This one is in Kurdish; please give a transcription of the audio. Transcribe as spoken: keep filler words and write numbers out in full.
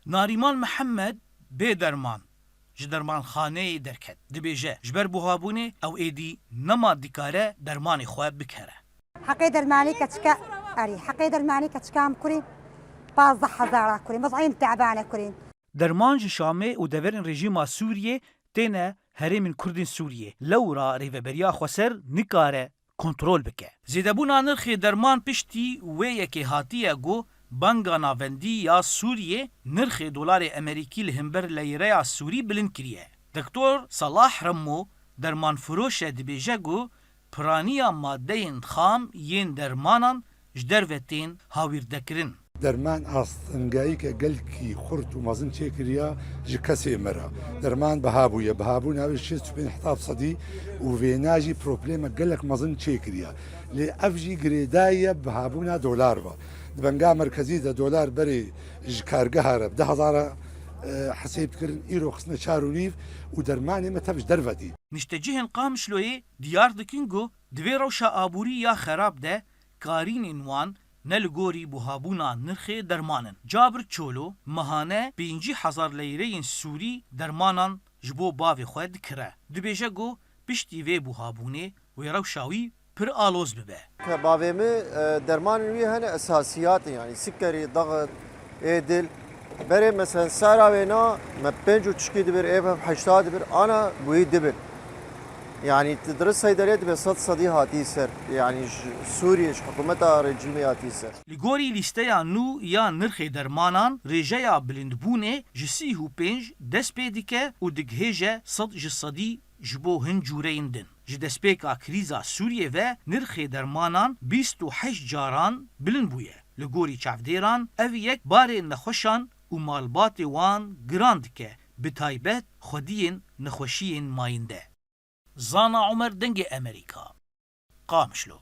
Narîman Mihemed bê derman ji dermanxaneyê derket. Dibêje, ji ber buhabûnê ew êdî nema dikare dermanê xwe bikere. Heqê dermanî keçika, erî, heqê dermanî keçika em kurî pazdeh hezara kurî. Mizeyên tebane kurî. Derman ji Şamê û deverên rejîma Sûriyê têne herêmên Kurdên Sûriyê. Lewra Rêveberiya Xweser nikare kontrol bike. Zêdebûna nirxê derman piştî wê yekê hatiye ku Banka Navendî ya Sûriyê nirxê dolarê Amerîkî li hember leyreya Sûrî bilind kiriye. Doktor Salah Remmo, dermanfiroş e, dibêje ku piraniya madeyên xam yên dermanan ji derve tên hawîrdekirin. Derman astengayîke gelkî xurt û mezin çêkiriya ji kesê me re. Derman biha bûye, bihabûna wê şêst û pênc heta sedî û vêna jî probleme gelek mezin çêkiriya. Lê ev jî girêdayî ye bihabûna dolar ve. Di Banka Merkezî de dolar berê ji kargeha re bi deh hezar e, hesêb dikirin, îro xistine çar û nîv û dermanê me tev ji derve dî. Niştecihên Qamişloyê diyar dikin ku di vê rewşa aborî ya xerab de karînên wan ne li gorî buhabûna nirxê derman in. Cabir Çolo mehane pêncî hezar leyreyên Sûrî dermanan ji bo bavê xwe dikire. Dibêje ku piştî vê buhabûnê wê rewşa wî pir aloz bibe. Bavê min e, dermanên wî hene esasiyat in, yanî sikerî, daxit, ê dil. Berê meselen sara wêna me pênc û çikî dibir, ê heşta dibir, ana bi wî dibir. Yanî tu diri seyderê dibe sed sedî hatî ser. Yanî ji Sûriyê, ji hikûmeta rejîmê hatî ser. Li gorî lîsteya nû ya nirxê dermanan, rêjeya bilindbûnê ji sî û pênc dest pê dike û digihêje sed ji sedî ji bo hin cûreyên din. Ji destpêka krîza Sûriyê ve nirxê dermanan bîst û heşt caran bilind bûye. Li gorî çavdêran ev yek barê nexweşan û malbatê wan giran dike, bi taybet xwediyên nexweşiyên mayînde. Zana Omer, Dengê Emerîka, Qamişlo.